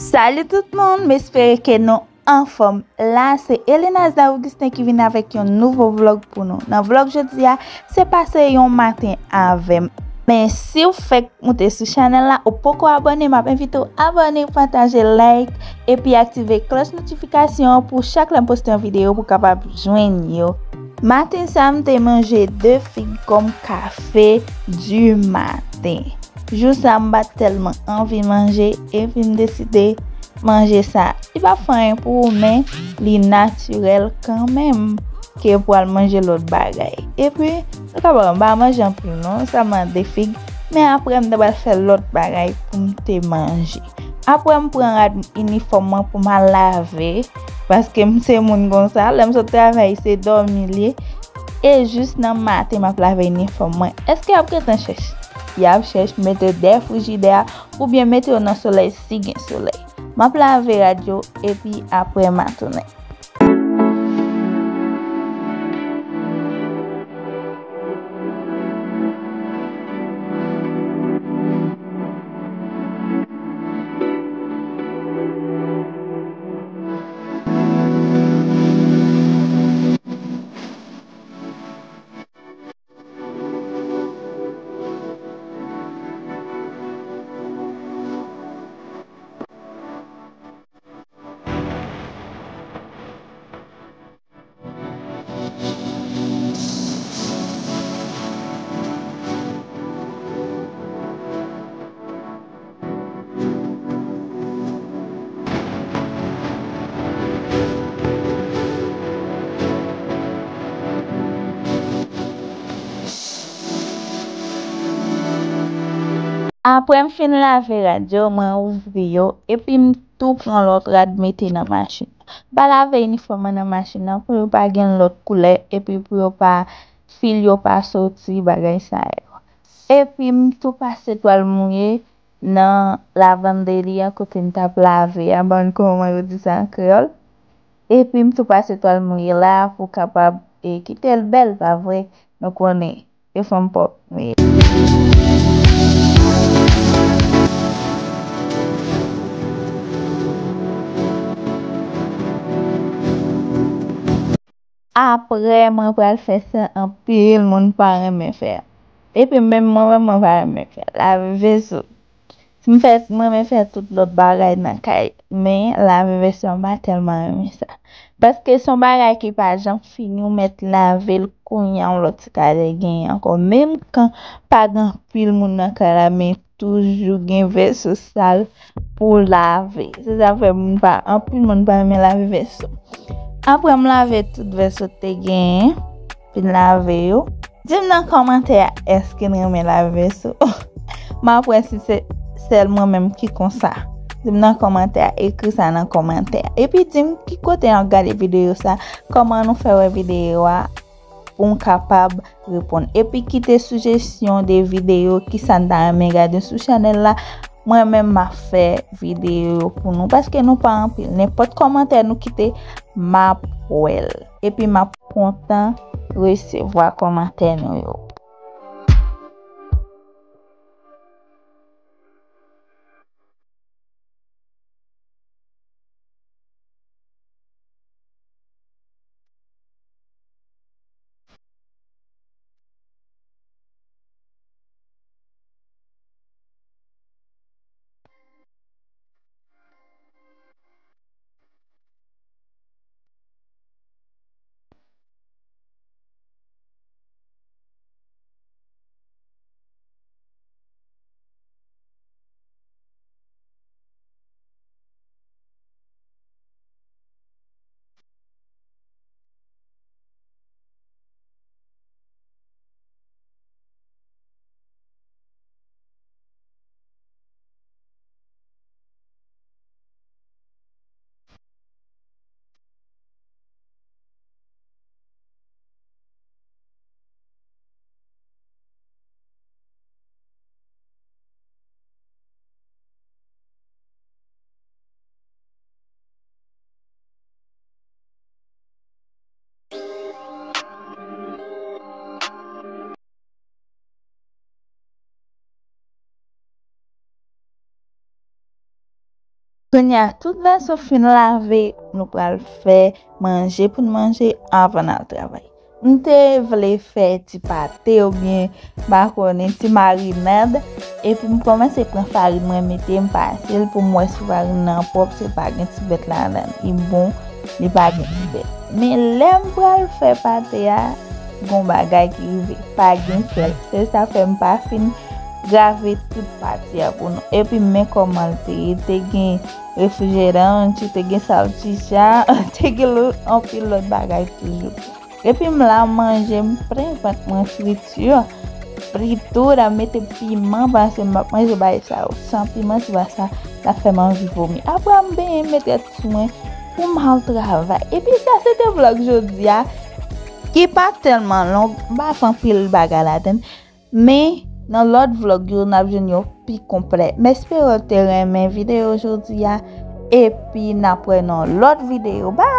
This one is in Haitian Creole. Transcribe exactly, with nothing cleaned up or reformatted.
Salut tout moun, m espere ke nou anfòm. La se Elena Augustin ki vin avèk yon nouvo vlog pou nou. Nan vlog jodi a, se pase yon maten avè m. Men si w fèk moute sou chanèl la, ou poko abòne, m ap envite w abòne, pataje, like, epi aktive klòch notifikasyon an pou chak lè m poste yon videyo pou w kapab jwenn yo. Maten sa, m te manje de fig kòm kafe di maten. Jou sa, m pa t tèlman anvi manje, epi m deside manje sa. Li pa fè anyen pou ou, men li natirèl kanmenm ke pou al manje lòt bagay. Epi, ou kapab, m pa manje anpil non, sèlman de fig, men apre m ta pral fè lòt bagay pou m te manje. Apre m pran rad inifòm mwen pou m al lave, paske m se moun konsa, lè m sot travay se dòmi l ye, e jis nan maten m ap lave inifòm mwen. Èske y ap gentan chèch? Y ap chèch mete dèyè frijidè a, oubyen mete yo nan solèy si gen solèy. M ap lave rad yo, epi apre m a tounen. Apre m fin lave rad yo, mwen ouvri yo, epi m tou pran lòt rad mete nan machin. M pa lave inifòm nan nan machin nan pou yo pa gen lòt koulè, epi pou yo pa, fil yo pa soti, bagay sa yo. Epi m tou pase twal mouye nan lavanderi a kote m t ap lave a, ban m kòman yo di sa an kreyòl. Epi m tou pase twal mouye la pou kapab, e, kite l bèl, pa vre? Nou konnen, e fanm pwòp nou ye. Apre, mwen pral fè sa anpil moun pa renmen fè. Epi menm mwen menm mwen pa renmen fè. Lave veso. M fè, mwen renmen fè tout lòt bagay nan kay, men lave veso mwen pa tèlman renmen sa. Paske se yon bagay ki pa janm fini, ou mèt lave l kounye a, yon lòt ti kay genyen ankò. Menm kan pa gen anpil moun nan kay la, men toujou gen veso sal pou lave. Se sa k fè moun pa, anpil moun pa renmen lave veso. Apre m lave tout veso te genyen, fin lave yo. Di m nan kòmantè a, èske n renmen lave veso? M ap wè si se sèl mwen menm ki konsa. Di m nan kòmantè a, ekri sa nan kòmantè a. Epi di m ki kote n ap gade videyo sa, kòman nou fè wè videyo a, pou m kapab reponn. Epi kite sijesyon de videyo, kisa n ta renmen gade sou chanèl la. Mwen menm m ap fè videyo yo pou nou, paske nou pa anpil. Nenpòt kòmantè nou kite, m ap wè l. Epi m ap kontan resevwa kòmantè nou yo. Kounye a, tout vèso fin lave, nou pral fè manje pou n manje anvan n al travay. M te vle fè ti pate oubyen makonnen, ti marinad, epi m kòmanse pran farin mwen mete, m pase l pou m wè si farin nan pwòp, si pa gen ti bèt ladan l. Li bon, li pa gen ti bèt. Men lè m pral fè pate a, gon bagay ki rive, pa gen sèl. Se sa fè m pa fin grave tout pati a pou nou. Epi men kòman l te ye, te gen refrijeran, te gen salchicha, te gen lòt, anpil lòt bagay toujou. Epi m la manje, m plen vant mwen friti. Fritura, mete piman, paske m ap manje bagay sa yo san piman, se pa sa l ap fè m anvi vomi. Apre m benyen, mete tèt sou mwen pou m al travay. Epi sa se te vlòg jodi a, ki pa tèlman long, m pa fè anpil bagay ladan l. Men, nan lòt vlòg yo, n ap jwenn yo pi konplè. M espere w te renmen videyo jodi a, epi n ap wè nan lòt videyo. Bye!